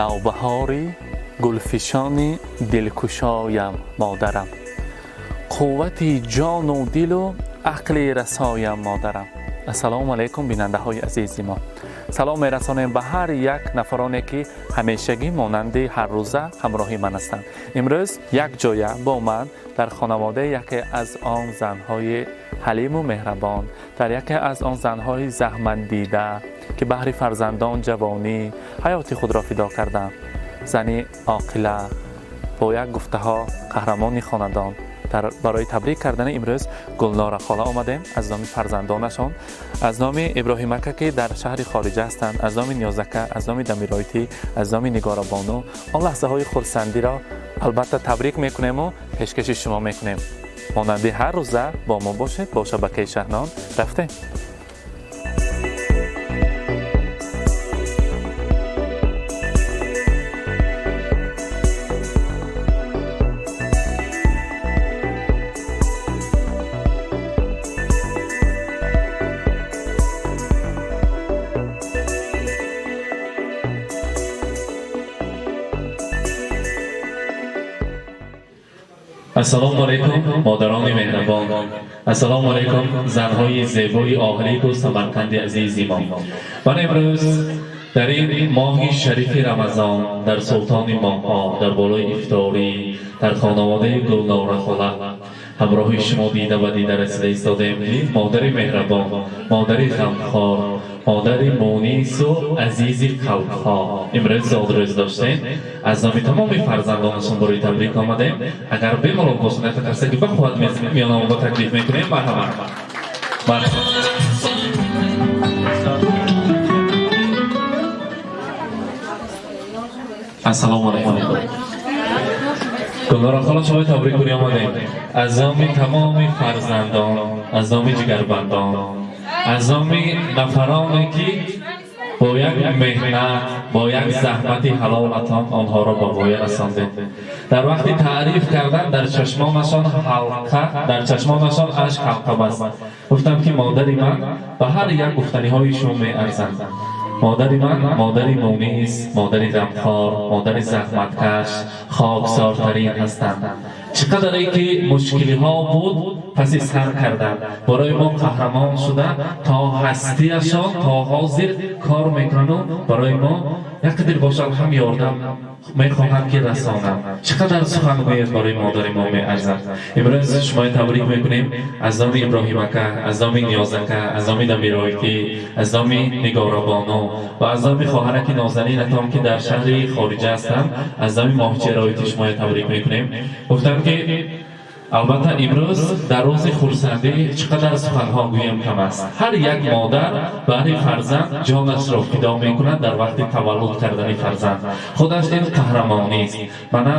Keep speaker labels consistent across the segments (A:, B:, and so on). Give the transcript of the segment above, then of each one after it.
A: Навбаҳори гулфишони дилкушоям модарам, қуввати ҷону дилу ақли расоям модарам. Ассалому алайкум, бинандаҳои азизи мо. Салом мерасонем ба ҳар як нафароне, ки ҳамешагӣ монанди ҳаррӯза ҳамроҳи ман ҳастанд. Имрӯз якҷоя бо ман дар хонаводаи яке аз он занҳои ҳалиму меҳрабон, дар яке аз он занҳои заҳматдида, ки баҳри фарзандон ҷавонӣ ҳаёти худро фидо карданд, зани оқила, бо як гуфтаҳо қаҳрамони хонадон, барои табрик кардани имрӯз Гулнора хола омадем. Аз номи фарзандонашон, аз номи Иброҳимака, ки дар шаҳри хориҷа ҳастанд, аз номи Ниёзака, аз номи Дамиройтӣ, аз номи Нигорабону он лаҳзаҳои хурсандиро албатта табрик мекунему пешкаши шумо мекунем. Монанди ҳар рӯза бо мо бошед, бо шабакаи Шаҳнон. Рафтем. Ассалому алайкум, модарони меҳрабон. Ассалому алайкум, занҳои зебои оҳилику Самарқанди азизи мо. Ман имрӯз дар ин моҳи шарифи Рамазон, дар султони моҳҳо, дар болои ифторӣ, дар хонаводаи Гулнора хола ҳамроҳи шумо дида ба дида расида истодаем, ки модари меҳрабон, модари ғамхор, модари мунису азизи қалбҳо имрӯз зодрӯз доштем. Аз номи тамоми фарзандонашон барои табрик омадем. Агар бемалол бошад, якта қарсаки бахоҳад миёнамо таклиф мекунем. Марҳамат. Марҳамат. Ассалому алайкум, Гулнора хола. Шумо табрик кунӣ омадем аз номи тамоми фарзандон, аз номи ҷигарбандон, аз номи нафароне, ки бо як меҳнат, бо як заҳмати ҳалолатон онҳоро ба воя расондед. Дар вақти таъриф кардан дар чашмонашон ҳалқа, дар чашмонашон ашк ҳалқа баст. Гуфтам, ки модари ман ба ҳар як гуфтаниҳои шумо меарзанд. Модари ман модари мунис, модари ғамхор, модари заҳматкаш, хоксортарин ҳастанд. Чӣ қадаре ки мушкилиҳо буд, паси сар карданд, барои мо қаҳрамон шуда, то ҳастиашон то ҳозир кор мекунану барои мо як қадр бошад ҳам ёрдам мехоҳанд, ки расонанд. Чӣ қадар сухан гӯяд, барои модари мо меарзад. Имрӯз шумои табрик мекунем аз номи Иброҳимака, аз номи Ниёзака, аз номи Дамиройтӣ, аз номи Нигорабону ва аз номи хоҳараки нозанинатон, ки дар шаҳри хориҷа ҳастанд, аз номи Моҳчеройтӣ шумои табрик мекунем. Гуфтам, ки албатта имрӯз дар рӯзи хурсандӣ чӣ қадар суханҳо гӯям, кам аст. Ҳар як модар баҳри фарзанд ҷонашро фидо мекунад. Дар вақти таваллуд кардани фарзанд худаш ин қаҳрамонист. Мана,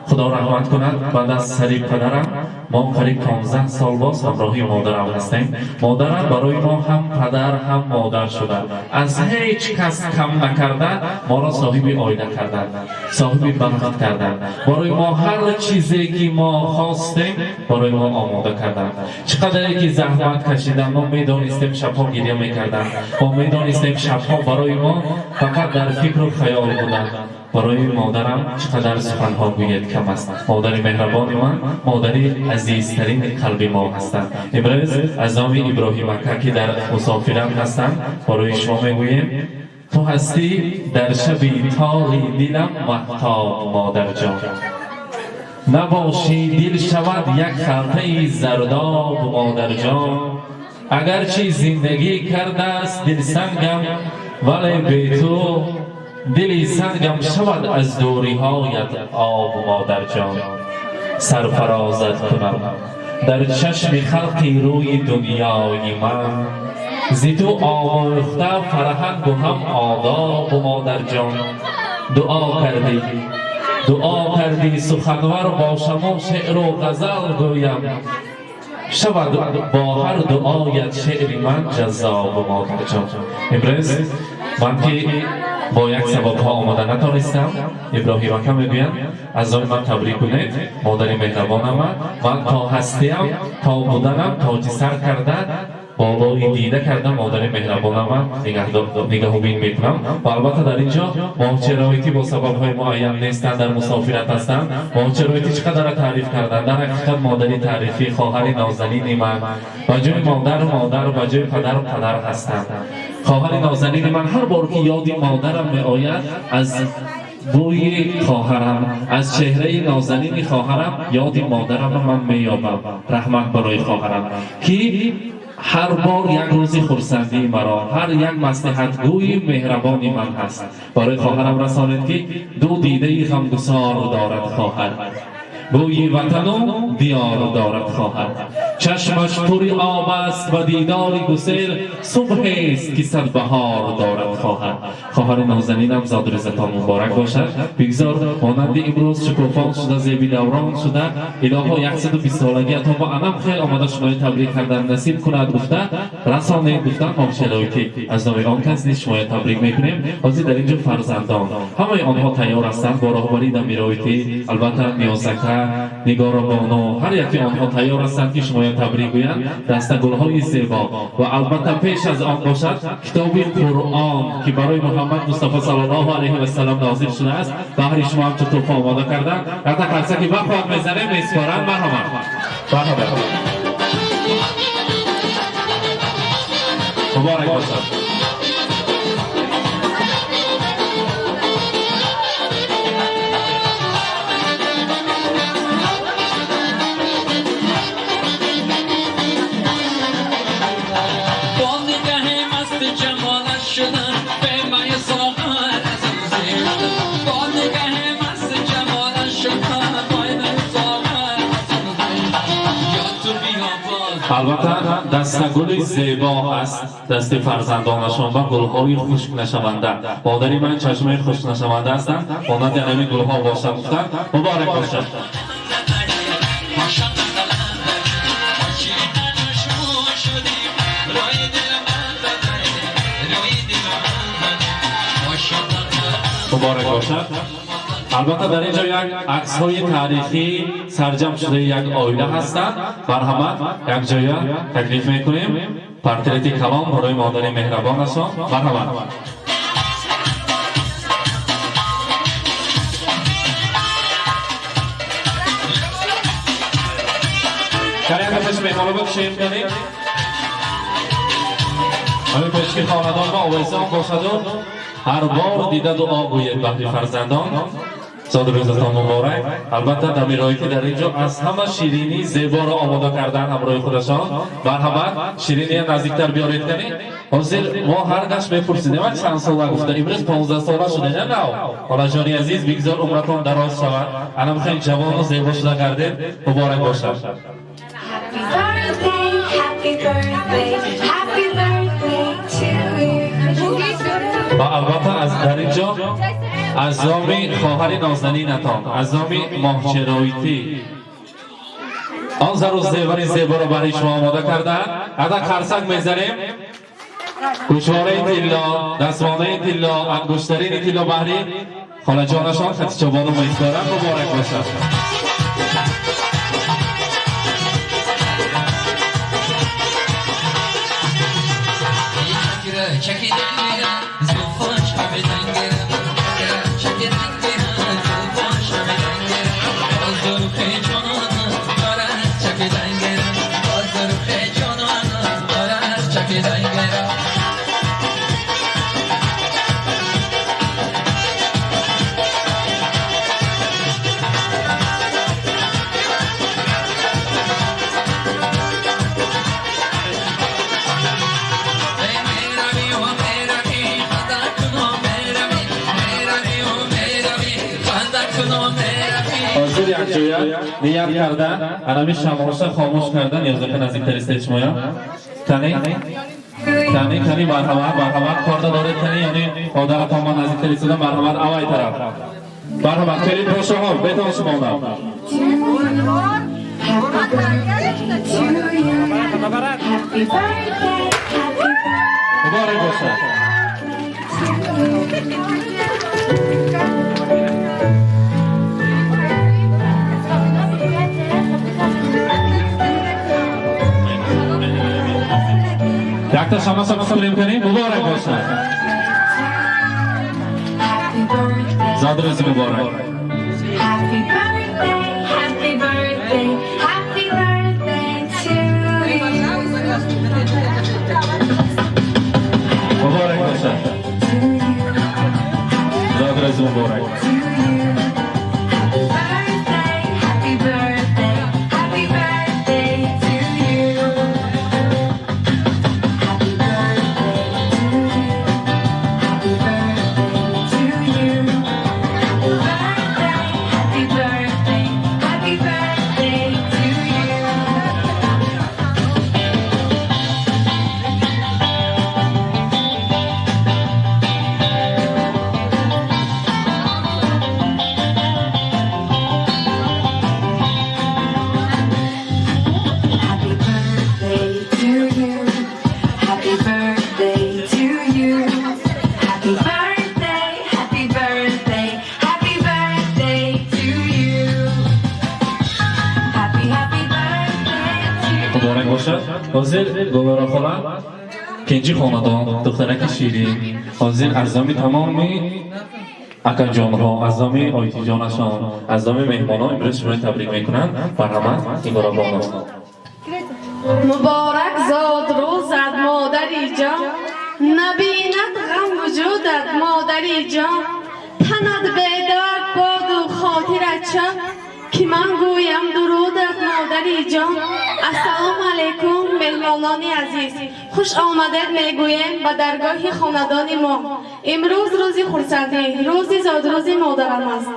A: Худо раҳмат кунад, баъд аз сари падарам мо қариб 15 сол боз ҳамроҳи модарам ҳастем. Модарам барои мо ҳам падар, ҳам модар шуда, аз ҳеҷ кас кам накарда, моро соҳиби оила карданд, соҳиби бахт карданд. Барои мо ҳар чизе ки мо хостем, барои мо омода карданд. Чӣ қадаре ки заҳмат кашиданд, мо медонистем, шабҳо гиря мекарданд, мо медонистем, шабҳо барои мо фақат дар фикру хаёл буданд. Барои модарам чӣ қадар суханҳо гӯяд, кам аст. Модари меҳрабони ман, модари азизтарини қалби мо ҳастанд. Имрӯз аз номи Иброҳимака, ки дар мусофират ҳастанд, барои шумо мегӯем: ту ҳастӣ дар шаби тори дилам маҳтоб, модарҷон. Набошӣ, дил шавад як халтаи зардоб, модарҷон. Агарчи зиндагӣ кардааст дилсангам, вале бе ту дили сангам шавад аз дуриҳоят об, модарҷон. Сарфарозат кунам дар чашми халқи рӯи дунёи ман, зи ту омӯхта фарҳангу ҳам одобу, модарҷон. Дуо кардӣ, дуо кардӣ, суханвар бошаму шеъру ғазал гӯям, шавад бо ҳар дуоят шеъри ман ҷаззобу, модарҷон. Имрӯз ман ки бо як сабабҳо омода натонистам, Иброҳим ака мегӯянд, аз номи ман табрик кунед модари меҳрабонама. Ман то ҳастиям, то буданам тоҷи сар карда. Болои дида карда модари меҳрабонама нигаҳубин мекунам. Ва албатта, дар ин ҷо моҳчароитӣ бо сабабҳои муайян нестанд, дар мусофират ҳастанд. Моҳчароитӣ чӣ қадарро таъриф карданд. Дар ҳақиқат, модари таърифӣ, хоҳари нозанини ман, ба ҷои модару модар, ба ҷои падару падар ҳастанд. Хоҳари нозанини ман, ҳар бор ки ёди модарам меояд, аз бӯи хоҳарам, аз чеҳраи нозанини хоҳарам ёди модарамро ман меёбам. Раҳмат барои хоҳарам, ки ҳар бор як рӯзи хурсандии маро, ҳар як маслиҳатгӯи меҳрабони ман ҳаст. Барои хоҳарам расонед, ки ду дидаи ғамгусор дорад хоҳар, бӯи ватану диёр дорад хоҳар, чашмаш пури об аст ва дидори гусел, субҳест, ки сад баҳор дорад хоҳар. Хоҳари нозанинам, зодрӯзатон муборак бошад. Бигзор монанди имрӯз шукуфон шуда, зеби даврон шуда, илоҳо 120 солагиатон ба анам хел омада шумои табрик кардан насиб кунад гуфта расонед, гуфтан мошелоитӣ. Аз номи он кас низ шумоя табрик мекунем. Ҳозир дар ин ҷо фарзандон, ҳамаи онҳо тайёр ҳастанд бо роҳбарии дамироитӣ, албатта Ниёзака, Нигоробону, ҳар яке онҳо тайёр ҳастанд, ки шумоя табрик гӯянд. Дастагулҳои зебо ва албатта пеш аз он бошад китоби Қуръон, ки барои Муҳаммад Мустафо саллаллоҳу алайҳи васалам нозил шудааст, баҳри шумо ҳамчун тӯҳфа омода карданд. Ята қарсаки бахоҳад мезанем, меспоранд. Марҳамат, марҳамат, муборак бошад.
B: با نگه مست جمالش شدم، به می ساغر از آن زشتم. با نگه مست جمالش شدم، به می ساغر از آن زشتم. یا تو بیا باز.
A: Албатта, дастагули зебо аст дасти фарзандонашон ва гулҳои хушк нашаванда. Модари ман чашмаи хушк нашаванда ҳастанд, монанди ҳамин гулҳо бошад гуфтанд. Муборак бошад.
B: عاشق قلندری، عاشق مشهور شدیم، روی دل من زده، روی دل من زده، عاشق
A: Муборак бошад. Албатта, дар ин ҷо як аксҳои таърихӣ сарҷам шудаи як оила ҳастанд. Марҳамат, якҷоя таклиф мекунем. Портрети калон барои модари меҳрабонашон. Марҳамат. Каряка пеш меҳмоно бикушем, кани ҳамин пешки хонадон ба овезон бошаду ҳар бор дида дуо гӯед баҳри фарзандон. Зодрӯзатон муборак. Албатта, дамирое ки дар ин ҷо аз ҳама ширинии зеборо омода кардан ҳамроҳи худашон. Марҳамат, шириния наздиктар биёред. Кани, ҳозир мо ҳар гашт мепурсидем, а чанд сола гуфта, имрӯз 15 сола шуда, на нав. Холаҷони азиз, бигзор умратон дароз шавад, анам хеле ҷавону зебо шуда гардед. Муборак бошад.
C: Happy birthday, happy birthday, happy birthday to you.
A: Ва албатта, аз дар ин ҷо аз номи хоҳари нозанинатон, аз номи моҳчароитӣ он зару зевари зеборо барои шумо омода кардаанд. Ада қарсак мезанем. Гӯшвораи тилло, дастмонаи тилло, ангуштарини тилло баҳри холаҷонашон Хатичобону меспоранд. Муборак бошад.
B: چکیده زلفاش همه دنگره، چکیده زلفاش همه دنگره، با زلف جانانم دارد چک دنگره، با زلف جانانم دارد چک دنگره. میروی و میروی خنده کنو میروی، میروی و میروی خنده کنو میروی.
A: Ҳозир якҷоя ният карда, анами шамоша хомӯш карда, ниёзака наздиктари истед шумоя. Кани, кани, кани, марҳамат, марҳамат, корда доред, кани, яъне модаратон ма наздиктари истода. Марҳамат, авай тараф, марҳамат, келин пошоҳо бетон шумона.
C: Happy birthday to you. Happy birthday, happy
A: Муборак бошад.
C: Birthday to you.
A: Якта шамаса кунем, кунем. Муборак бошад.
C: Happy birthday.
A: Зодрӯзи муборак.
C: Happy birthday, happy birthday, happy birthday to you.
A: Муборак бошад.
C: To you,
A: Зодрӯзи муборак.
C: to you. Happy birthday, happy birthday, happy birthday to you. Happy birthday to you. Happy birthday to you. Happy birthday, happy birthday, happy birthday to you. Happy birthday to you. Happy birthday to you. Happy birthday, happy birthday, happy birthday to you. Happy, happy birthday to you.
A: Муборак бошад. Ҳозир Гулнора хола, кенҷи хонадон, духтараки ширин, ҳозир аз номи тамоми акаҷонҳо, аз номи ойтиҷонашон, аз номи меҳмонон имрӯз шуморо табрик мекунанд. Марҳамат, Нигора бону.
D: Муборак зод рӯзат, модари ҷон, набинад ғам вуҷудат, модари ҷон. Танат бедард боду хотират шод, ки ман гӯям дурудат, модари ҷон. Ассалому алайкум, меҳмонони азиз, хуш омадед мегӯем ба даргоҳи хонадони мо. Имрӯз рӯзи хурсандӣ, рӯзи зодрӯзи модарам аст.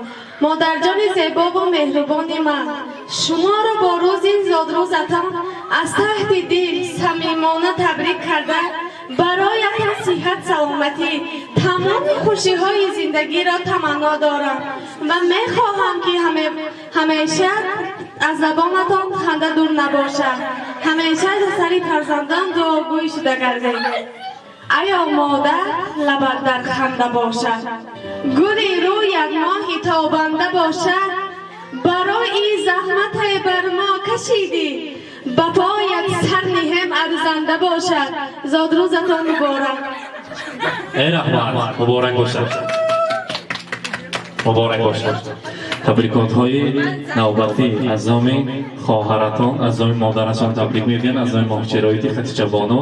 D: Модарҷони зебову меҳрубони ман, шуморо бо рӯзи зодрӯзатон аз таҳти дил самимона табрик карда, бароятон сиҳат, саломатӣ, тамоми хушиҳои зиндагиро таманно дорам ва мехоҳам, ки ҳамеша аз забонатон ханда дур набошад, ҳамеша аз сари фарзандон дуогӯй шуда гардед. Аё модар, лабат дар ханда бошад, гули рӯят моҳи тобанда бошад. Барои заҳмате бар мо кашидӣ, ба поят сар ниҳем, арзанда бошад. Зодрӯзатон муборак.
A: Эй раҳмат, муборак бошад, муборак бошад. Табрикотҳои навбатӣ аз номи хоҳаратон, аз номи модарашон табрик мегӯянд, аз номи моҳчероити Хатича бону.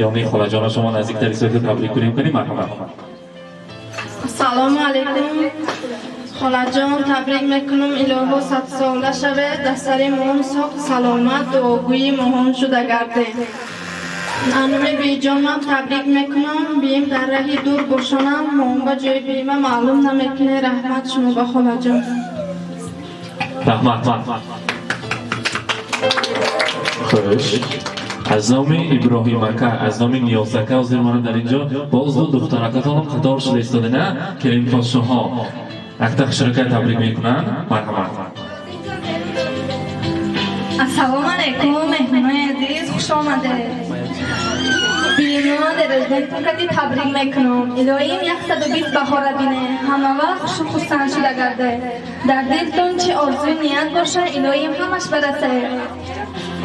A: Ёни холаҷона, шумо наздиктари соҳиба табрик кунем, кунем. Марҳамат.
D: Ассалому алайкум, холаҷон, табрик мекунам. Илоҳо, садсола шавед, дар сари моҳон соқ саломат, дуогӯи моҳон шуда гардед. Ануми биҷонам табрик мекунам. Биим дар раҳи дур бошонам, моҳон ба ҷои биима маълум намекунӣ. Раҳмат шумо ба, холаҷон.
A: Раҳмат. Хуш, аз номи Иброҳим ака, аз номи Ниёз ака, ҳозир мана дар инҷо боз ду духтаракатонам қатор шуда истода, на келинпошшоҳо, якта хушракай табрик мекунанд. Марҳамат.
E: Ассалому алайкум, меҳмонои азиз, хуш омадед. Бино дерождентон кати табрик мекунам. Илоҳим 120 баҳора бине, ҳама вақт хушу хурсанд шуда гарде. Дар дилтон чӣ орзуи ният боша, илоҳим ҳамаш барасе.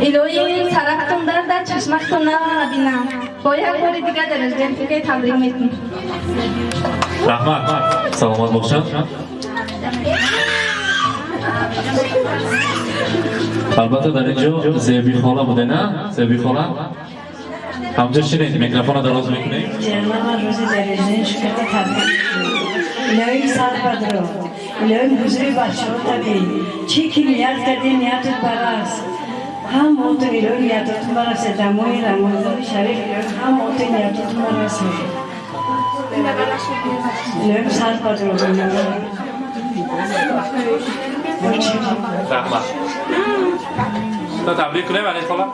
E: Илоҳим сарактон дарда, чашмактон набинам. Бо як бори дига дерождентон табрик мекунам.
A: Раҳмат, саломат бошад. Албатта, дар ин ҷо Зеби хола буде, на Зеби хола? Ҳамҷо шинед, микрофона дароз мекунем.
F: Ҷанама, рӯзи дарежден шуката табрик. Илоҳим сар бадро. Илоҳим ҳузури бачаҳо табӣ. Чӣ ки ният кардӣ, ниятат барас. Ҳамаотон илоҳим ниятотон барасе. Дар моҳи Рамазони шариф илоҳим ҳамаотон ниятотон барасе. Илоҳим сар бадро.
A: Раҳмат. То табрик кунем, али хола.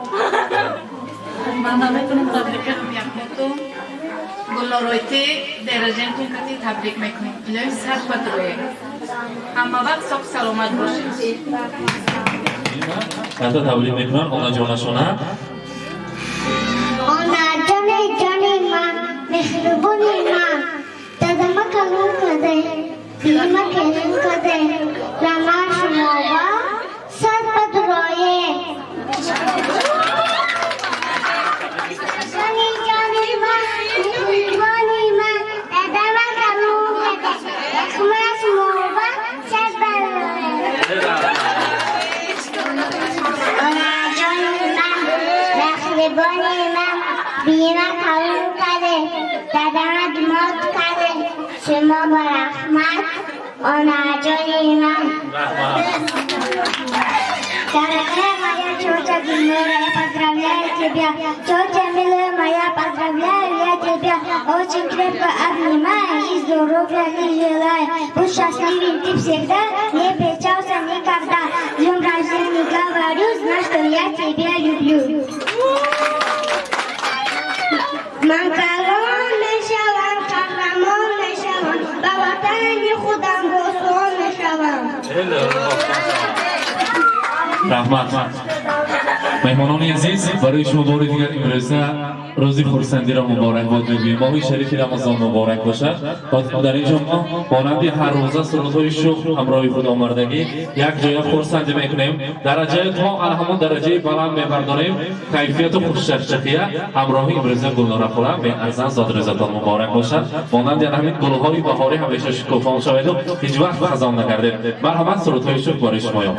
G: Ман наметавонам табрик кунам якто. Гулноройти дерожентон кати табрик мекунем. Илоҳи сар бадрое. Ҳама вақт соқ саломат бошед.
A: Ята табрик мекунам онаҷонашона.
H: Онаҷони ҷони ман, меҳрубони ман, дадама калон каде, бима келин каде, рама шумова сад бадрое. Ҷони. Бима калон карде, дадама думод карде, шумо ба раҳмат, онаҷони ман. Дорогая моя тетя Гульнора, я поздравляю тебя. Тетя милая моя, поздравляю я тебя. Очень крепко обнимаю и здоровья не желаю. Будь счастливым ты всегда, не печался никогда. С днем рождения говорю, знай, что я тебя люблю. Ман калон мешавам, қаҳрамон мешавам, ба ватани худам босон мешавам.
A: Раҳмат. Меҳмонони азиз, барои шумо бори дигар имрӯза рӯзи хурсандиро муборакбод мегӯем. Моҳи шарифи Рамазон муборак бошад. Ва дар ин ҷо мо монанди ҳаррӯза сурудҳои шӯх ҳамроҳи худ омардагӣ як ҷоя хурсандӣ мекунем. Дараҷаи то ана ҳамон дараҷаи баланд мебардорем, кайфияту хушчақчақия ҳамроҳи имрӯза Гулнора хола. Меарзан, зодрӯзатон муборак бошад. Монанди ана ҳамин гулҳои баҳорӣ ҳамеша шукуфон шаведу ҳеҷ вақт хазон нагардед. Марҳамат, сурудҳои шӯх барои шумоён.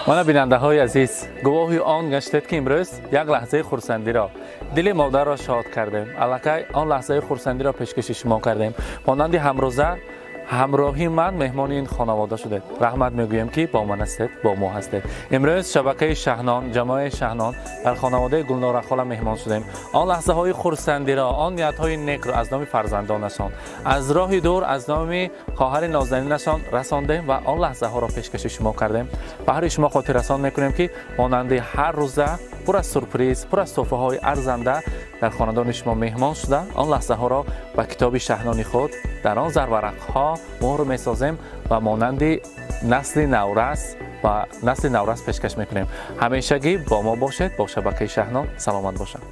A: Мана, бинандаҳои азиз, гувоҳи он гаштед, ки имрӯз як лаҳзаи хурсандиро, дили модарро шод кардем, аллакай он лаҳзаи хурсандиро пешкаши шумо кардем. Монанди ҳамрӯза ҳамроҳи ман меҳмони ин хонавода шудед. Раҳмат мегӯем, ки бо ман ҳастед, бо мо ҳастед. Имрӯз шабакаи Шаҳнон, ҷамоаи Шаҳнон дар хонаводаи Гулнора хола меҳмон шудем. Он лаҳзаҳои хурсандиро, он ниятҳои некро аз номи фарзандонашон, аз роҳи дур, аз номи хоҳари нозанинашон расондем ва он лаҳзаҳоро пешкаши шумо кардем. Баҳри шумо хотиррасон мекунем, ки монанди ҳар рӯза пур аз сюрприз, пур аз тӯҳфаҳои арзанда дар хонадони шумо меҳмон шуда, он лаҳзаҳоро ба китоби шаҳнони худ дар он зарварақҳо муҳр месозем ва монанди насли наврас ва насли наврас пешкаш мекунем. Ҳамешагӣ бо мо бошед, бо шабакаи Шаҳнон. Саломат бошанд.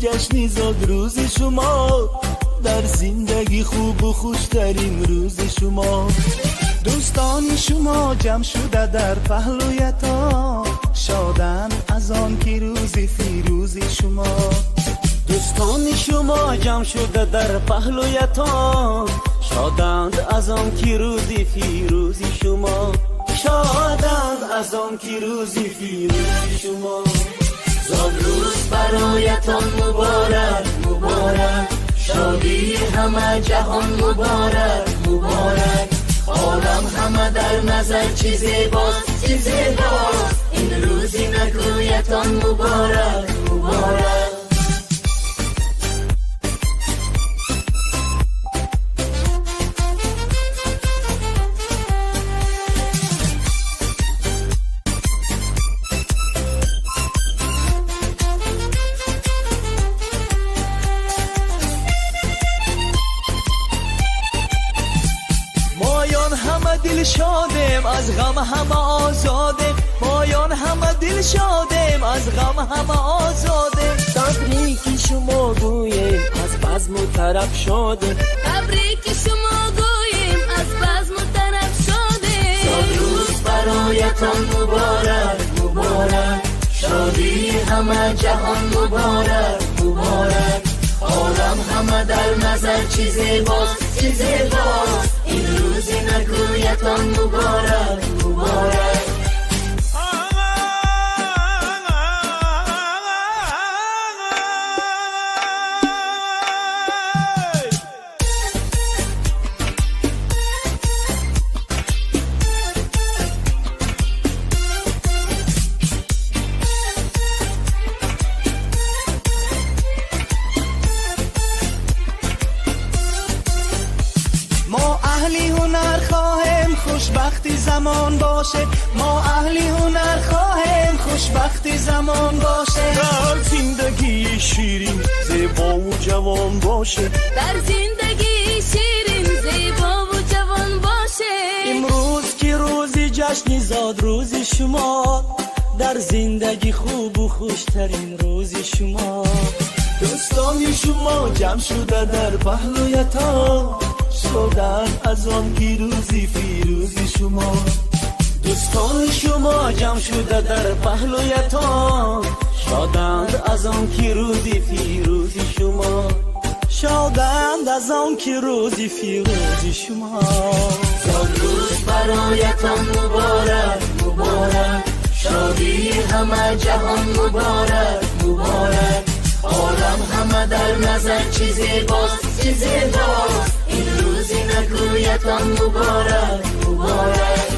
I: Ҷашни зодрӯзи шумо, дар зиндагӣ хубу хуштарин рӯзи шумо. Дӯстони шумо ҷамъ шуда дар паҳлӯятон шоданд аз он ки рӯзи фирӯзи шумо. Дӯстони шумо ҷамъ шуда дар паҳлӯятон шоданд аз он ки рӯзи фирӯзи шумо, шоданд аз он ки рӯзи фирӯзи шумо. Зодрӯз бароятон муборак, муборак, шодии ҳама ҷаҳон муборак, муборак. Олам ҳама дар назар чӣ зебост, чӣ зебост, ин рӯзи накӯятон муборак, муборак. Дилшодем, аз ғам ҳама озодем, моён ҳама дилшодем, аз ғам ҳама озодем.
J: Табрики шумо гӯем, аз базму тараб шодем.
K: Табрики шумо гӯем, аз базму тараб шодем.
I: Зодрӯз бароятон муборак, муборак, шодии ҳама ҷаҳон муборак, муборак. Олам ҳама дар назар чӣ зебост, чӣ зебост, ин рӯзи накӯятон муборак, муборак. замон бошед. Мо аҳли ҳунар хоҳем, хушбахти замон бошед.
L: Дар зиндагии ширин, зебову ҷавон бошед.
K: Дар зиндагии ширин, зебову ҷавон бошед.
I: Имрӯз ки рӯзи ҷашни зодрӯзи шумо, дар зиндагӣ хубу хуштарин рӯзи шумо.
L: Дӯстони шумо ҷамъ шуда дар паҳлӯятон, шоданд аз он ки рӯзи фирӯзи шумо.
I: Дӯстони шумо ҷамъ шуда дар паҳлӯятон, шоданд аз он ки рӯзи фирӯзи шумо. Шоданд аз он ки рӯзи фирӯзи шумо.
B: Зодрӯз бароятон муборак, муборак, шодии ҳама ҷаҳон муборак, муборак. Олам ҳама дар назар чӣ зебост, чӣ зебост. Ин рӯзи некӯятон муборак, муборак.